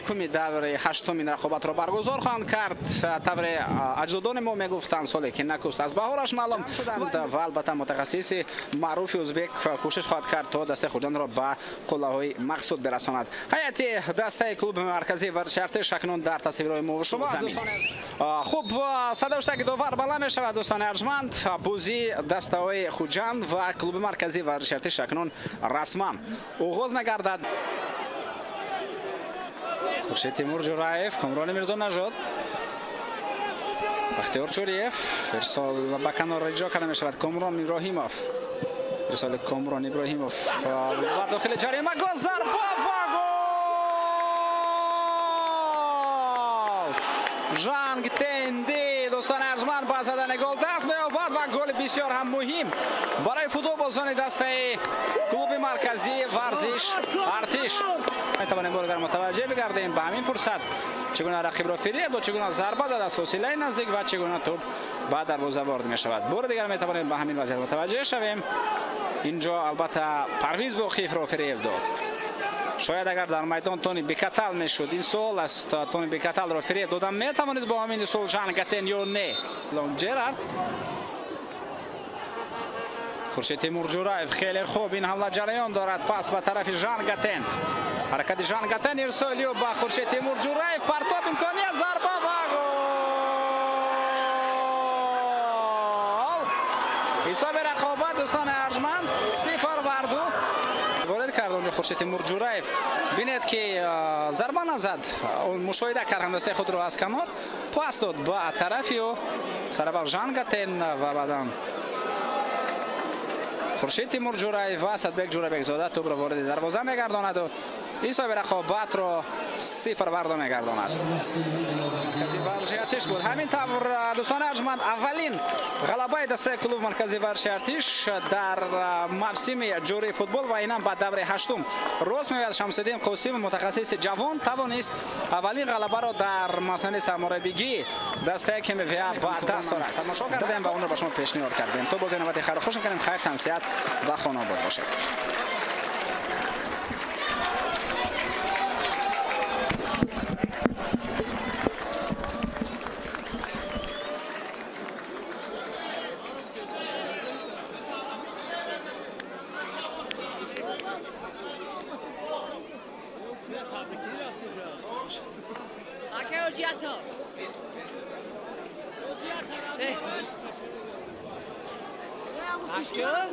Якуми даври ҳаштумин рақобатро баргузор хоҳанд кард. Тавре аҷдодони мо мегуфтанд, соле ки накуст аз баҳораш маълум шуданд ва албатта мутахассиси маъруфи ӯзбек кӯшиш хоҳад кард то дастаи Хуҷандро ба қуллаҳои мақсуд бирасонад. Ҳайати дастаи клуби марказии варзиши Артиш акнун дар тасвирҳои мо шумо. Хуб, садоштаки довар баланд мешавад, дӯстони арҷманд. Бозии дастаҳои Хуҷанд ва клуби марказии варзиши Артиш акнун расман оғоз мегардад. Хуршед Тимур Ҷураев, Комрони Мирзонажод, Бахтиёр Чӯриев, ирсол ба канор иҷро карда мешавад. Комрон Иброҳимов, ирсоли Комрон Иброҳимов бар дохили ҷарима, гол, зарба ва гол! Жанг Тенди, дӯстони арҷманд, ба задани гол даст меёбад ва голи бисёр ҳам муҳим барои футболбозони дастаи клуби марказии варзиш Артиш. Метавонем бори дигар мутаваҷҷеҳ бигардем ба ҳамин фурсат, чӣ гуна рақибро фиреб дод, чӣ гуна зарба зад аз фосилаи наздик ва чӣ гуна тӯб ба дарвоза ворид мешавад. Бори дигар метавонем ба ҳамин вазъият мутаваҷҷеҳ шавем. Инҷо албатта Парвиз Боқиевро фиреб дод. Шояд агар дар майдон Тони Бекатал мешуд, ин суол аст, Тони Бекаталро фиреб додан метавонист бо ҳамин усул Жан Гатен ё не? Лонг Джерард, Хуршед Тимур Ҷураев, хеле хуб ин ҳамла ҷараён дорад. Пас ба тарафи Жан Гатен, ҳаракати Жан Гатен, ирсоли ба Хуршед Тимур Ҷураев, партоб, имконият, зарба ва гол! Ҳисоби рақобат, дӯстони арҷманд, 0-2. Ворид кард онҷо Хуршед Тимур Ҷураев. Бинед ки зарба назад, мушоҳида кард ҳамдастаи худро аз канор, пас дод ба тарафи ӯ, сараввал Жан Гатен ва баъдан Хуршед Тимур Ҷураев ва Садбек Ҷурабекзода тӯбро вориди дарвоза мегардонаду ҳисоби рақобатро 0-2 мегардонад. Маркази варзиши Артиш буд. Ҳамин тавр, дӯстони арҷманд, аввалин ғалабаи дастаи клуби марказии варзиши Артиш дар мавсими ҷории футбол ва инам ба даври ҳаштум рост меояд. Шамсиддин Қосимов, мутахассиси ҷавон, тавонист аввалин ғалабаро дар масъалаи сармураббигии дастаи КМВА ба даст орад. Тамошо кардем ва онро ба шумо пешниҳод кардем. То бози навбати хайру хуш мекунем. Хайр, тансиҳат ва хонаобод бошед. Aşkım.